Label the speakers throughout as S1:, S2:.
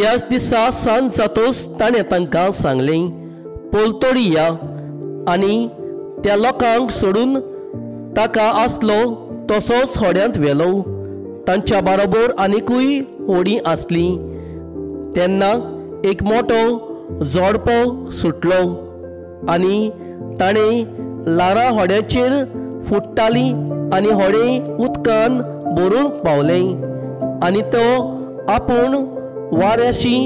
S1: त्याच दिसा सांज जातोच ताणें तांकां सांगलें, पोलतोडी या. आनी त्या लोकांक सोडून ताका आसलो तसोच होड्यांत व्हेलो. तांच्या बारोबर आनिकूय होडी आसली. तेन्ना एक मोटो जोडपो सुटलो आनी ताणें ल्हारां होड्याचेर फुट्टालीं आनी होडें उदकान भरूंक पावलें. आनी तो आपूण वाऱ्याशी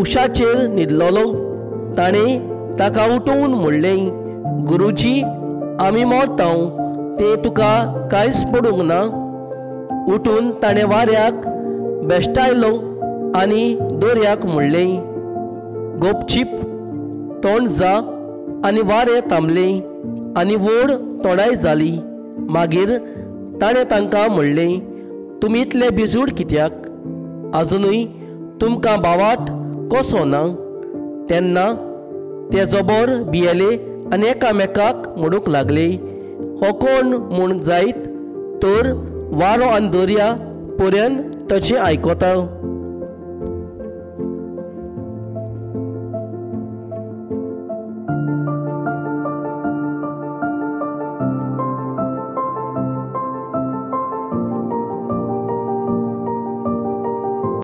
S1: उशाचेर न्हिदलोलो. ताणें ताका उठोवन म्हणलें, गुरुजी, आमी मरता, तें तुका कांयच पडूंक ना. उठून ताणें वाऱ्याक बेश्टायलो आनी दर्याक म्हणलें, गोपचीप तोंड जा. आनी वारें थांबलें आनी व्हड तोंडाय जाली. मागीर ताणें तांकां म्हणलें, तुमी इतले भिजूड कित्याक? आजुनूय तुमकां भावाट कसो ना? तेन्ना ते जबर भियेले आनी एकामेकाक म्हणूंक लागले, हो कोण म्हूण जायत तर वारो आनी दर्या पर्यंत तशें आयकता.